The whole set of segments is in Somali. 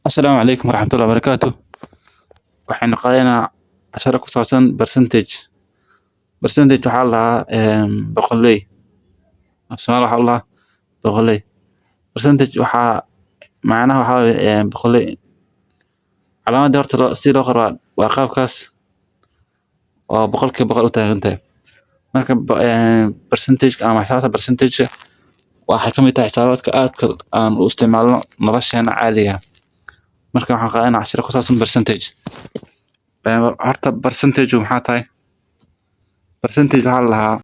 Asalaamu calaykum waraxmatullahi wabarakaatu. Waxaynu qaadanaynaa casharo ku saabsan percentage. Percentage waxaa la dhahaa boqoley. Af Soomaali waxaa la dhahaa boqoley. Percentage waxaa macnaha waxaa waaye boqoley. Calaamadda horta si loo qoro waa qaabkaas oo 100% u taagan tahay. Marka percentage ama xisaabta percentage waxay ka mid tahay xisaabaadka aadka aan u isticmaalno nolosheena caadiga ah. Marka waxaan qaadanaynaa casharo ku saabsan percentage. Horta percentage maxaa tahay? Percentage waxaa la dhahaa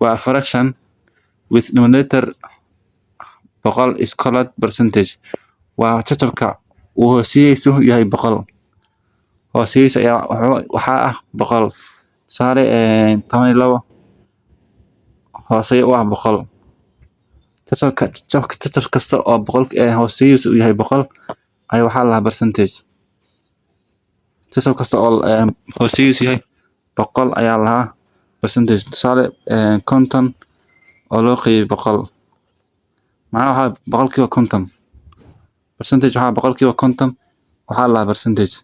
waa fraction with denominator 100 is called percentage. Waa jajabka uu hooseeyihiisu yahay 100. Hooseeyihiisa ayaa waxaa ah 100. Tusaale, 12 hooseeyo u ah 100. Jajabka jajab kasta oo 100 hooseeyihiisu uu yahay 100 ayaa waxaa la dhahaa percentage. Jajab kasta oo hooseeyihiisu yahay 100 ayaa la dhahaa percentage. Tusaale, 50 oo loo qeybiyay 100. Macnaha waxaa 50%. Percentage waxaa 50% waxaa la dhahaa percentage.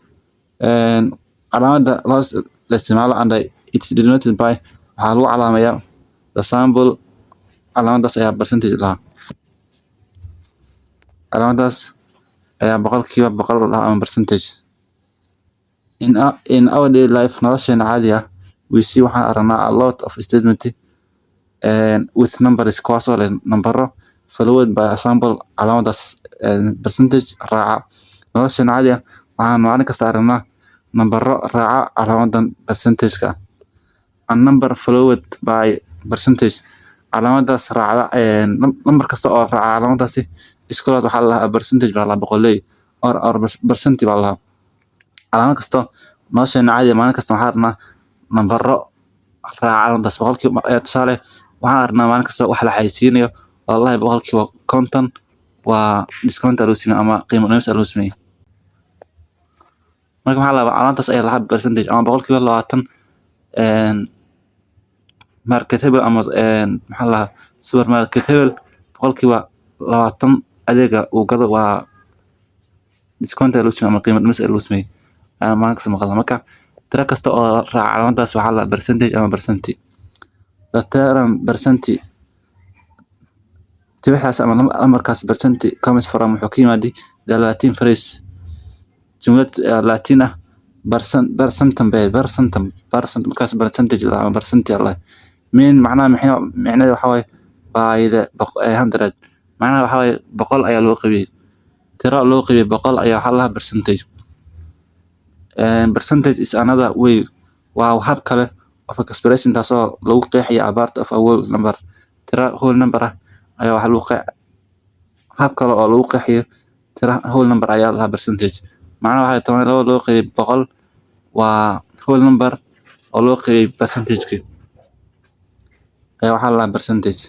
Calaamadda loo la isticmaalo and it's denoted by waxaa lagu calaamayaa the symbol. Calaamaddaas ayaa percentage la dhahaa. Calaamaddaas ayaa 100% la dhahaa ama percentage. In our daily life, nolosheena caadiga ah, we see, waxaan aragnaa, a lot of statement with numbers, kuwaas oo leh nambaro, followed by a symbol, calaamaddaas percentage raaca. Nolosheena caadiga ah waxaan maalin kasta aragnaa nambaro raaca calaamadan percentage ka. A number followed by percentage, calaamaddaas raacda, nambar kasta oo raaca calaamaddaasi is called, waxaa la dhahaa percentage baa la dhahaa, boqoley or percent baa la dhahaa. Calaamad kasto nolosheena caadiga maalin kasta waxaan aragnaa nambaro raaca calaamadaas boqolkiiba. Tusaale, waxaan aragnaa maalin kasta wax la xayeysiinayo wallahi 50% waa discount aa lagu sameeyey ama qiimo dhimis aa lagu sameeyey. Marka maxaa la rabaa? Calaamadaas ayaa lahaa percentage ama 20% market hebel ama maxaa la dhahaa supermarket hebel 20% adeega uu gado waa discount aa lagu sameeyey ama qiimo dhimis aa lagu sameeyey ayaan maalin kasta maqalnaa. Marka tiro kasta oo raaca calaamadaas waxaa la dhahaa percentage ama percent. The term percent, tibixdaas ama lambarkaas percent, comes from, wuxuu ka yimaaday, the Latin phrase, jumlad Latin ah, per centum bay per centum percent. Markaas percentage la ama percent la mean macnaha maxay? Micnaheedu waxaa waaye by the hundred. Macnaha waxaa waaye 100 ayaa loo qaybiyey. Tiro loo qaybiyey 100 ayaa waxaa la dhahaa percentage. Percentage is another way, waa hab kale, of expression, taasoo lagu qeexayo, a part of a whole number, tiro whole number ah ayaa waxaa lagu qeex hab kale oo lagu qeexayo tiro whole number ayaa la dhahaa percentage. Macnaha waxaa 12 loo qaybiyey 100 waa whole number oo loo qaybiyey percentage-ki ayaa waxaa la dhahaa percentage.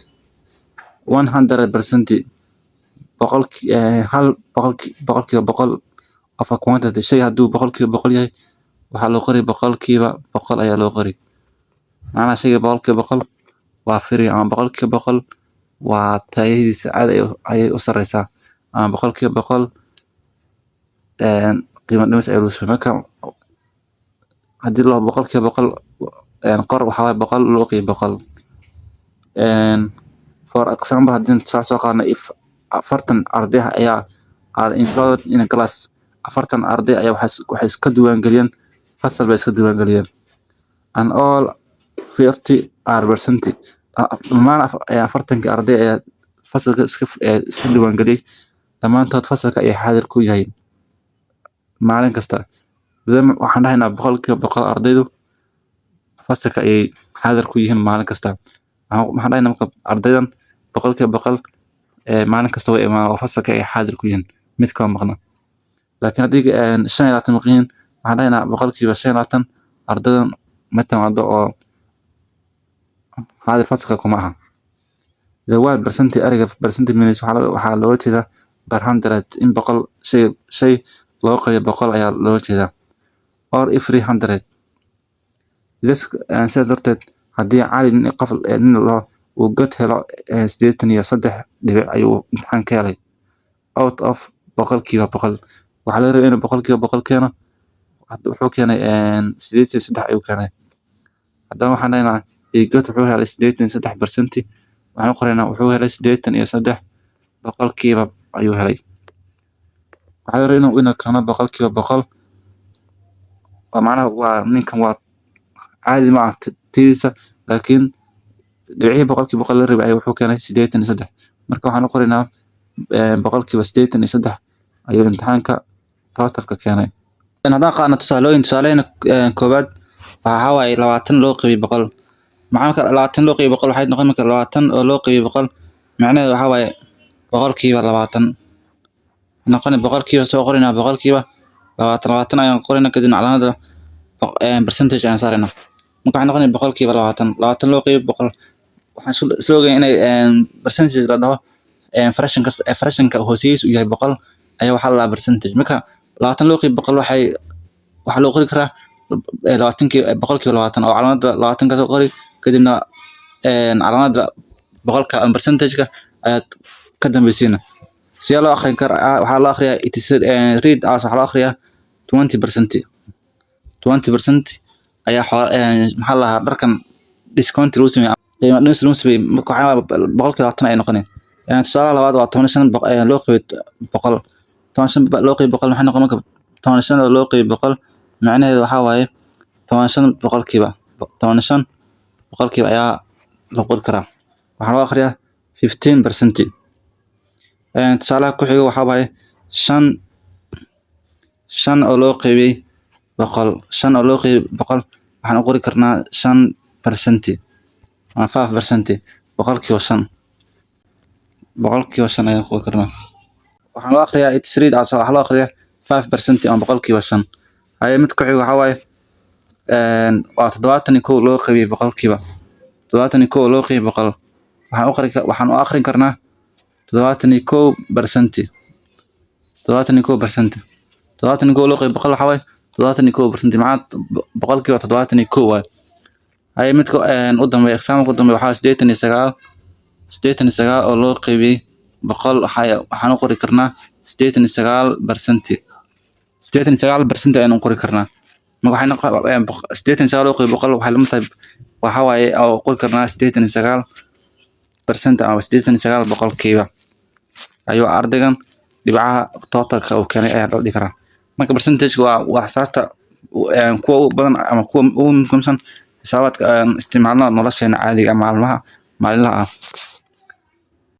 100%, boqolki hal boqolki 100% of a quantity, shay hadduu 100% yahay waxaa loo qori 100% ayaa loo qori. Macnaha shayga 100% waa free ama 100% waa tayadiisa aad ayay u sareysaa ama 100% qiimo dhimis ayaa lagu sameeyey. Marka haddii la 100% qor, waxaa waaye 100 loo qaybiyo 100. For example, haddii tusaale soo qaadno, if 40 arday ayaa are enrolled in a class, 40 arday ayaa waxay iska diiwaangeliyeen fasal bay iska diiwaangeliyeen, and all 40 are present, dhammaan 40-kii arday ayaa fasalka iska diiwaangeliyey dhammaantood fasalka ayay xaadir ku yahay maalin kasta. Then waxaan dhahaynaa 100% ardaydu fasalka ayay xaadir ku yihiin maalin kasta. Waxaan dhahaynaa marka ardaydan 100% maalin kasta way imaan oo fasalka ay xaadir ku yihiin, mid kama maqna. Laakiin haddii 25 maqan yihiin, waxaan dhahaynaa 25% ardaydan ma timaado oo xaadir fasalka kuma aha. The word percent, ereyga percent, means, waxaa looga jeedaa per hundred, in 100 shay loo qaybiyo 100 ayaa looga jeedaa, or every hundred. This, sidaas darteed haddii Cali nin qof nin loo uu god helo 83 dhibic ayuu imtixaan ka helay out of 100%. Waxaa laga rabay inuu 100% keeno. Hadda wuxuu keenay 83 ayuu keenay. Haddana waxaan leenahay he got, wuxuu helay 83%. Waxaan u qoraynaa wuxuu helay 83% ayuu helay. Waxaa laga rabay inuu keeno 100%. Waa macnaha waa ninkan waa caadi ma aha tidiisa, laakiin dhibcihii 100% la rabay ayuu wuxuu keenay 83. Marka waxaan u qoraynaa 83% ayuu imtixaanka totalka keenay. Haddaan qaadno tusaalooyin, tusaalooyin koowaad waxaa waaye 20 loo qaybiyo 100. Maxaa marka 20 loo qaybiyo 100 waxay noqon? Marka 20 oo loo qaybiyo 100 macnaheedu waxaa waaye 20%. Noqon boqolkiiba soo qoraynaa 20%, 20 ayaan qoraynaa, kadibna calaamada percentage ayaan saaraynaa. Marka waxay noqonaya 20%, 20 loo qaybiyo 100. Waxaan isla ogahay inay percentage la dhaho fraction kasta, fractionka hooseyihiisu uu yahay 100 ayaa waxaa la dhahaa percentage. Marka 20 loo qaybiyo 100 waxaa loo qori karaa labaatankii 20% oo calaamada 20 ka soo qori, kadibna calaamada boqolka ama percentage-ka ayaad ka dambeysiina. Sidee loo akhrin karaa? Waxaa loo akhriyaa it is read as, waxaa loo akhriyaa 20%. 20% ayaa maxaa la dhahaa dharkan discount lagu sameeyay, qiimo dhimis lagu sameeyay. Marka waxaa 20% ay noqonayaan. Tusaalaha labaad waa 15 loo qaybiyo 100. 15 loo qaybiyo 100 maxay noqon? Marka 15 loo qaybiyo 100 macnaheedu waxaa waaye 15%, 15% ayaa la qori karaa. Waxaa loo akhriyaa 15%. Tusaalaha ku xiga waxaa waaye 5, 5 oo loo qaybiyey 100. 5 oo loo qaybiyey 100 waxaan u qori karnaa 5% ama 5%, 5%, 5% ayaan qori karnaa. Waxaan loo akhriyaa it is read as, waxaa loo akhriyaa 5% ama 5%. Haye, mid ku xiga waxaa waaye waa 71 loo qaybiyey boqolkiiba. 71 loo qaybiyey 100 waxaan u akhrin karnaa 71%, 71%. 71 loo qaybiyo 100 waxaa waaye 71%, macnaha 71% waaye. Haye, midka u dambeeya, example u dambeeya, waxaa 89, 89 oo loo qaybiyey 100 waxaan u qori karnaa 89%, 89% ayaan u qori karnaa. Marka waxay noqon 89 loo qaybiyo 100 waxay la mid tahay, waxaa waaye oo qori karnaa 89% ama 89% ayuu ardaygan dhibcaha totalka uu keenay ayaa la dhihi karaa. Marka percentage waa xisaabta kuwa ugu badan ama kuwa ugu muhiimsan xisaabaadka aan isticmaalno nolosheena caadiga ah, maalmaha maalinlaha ah.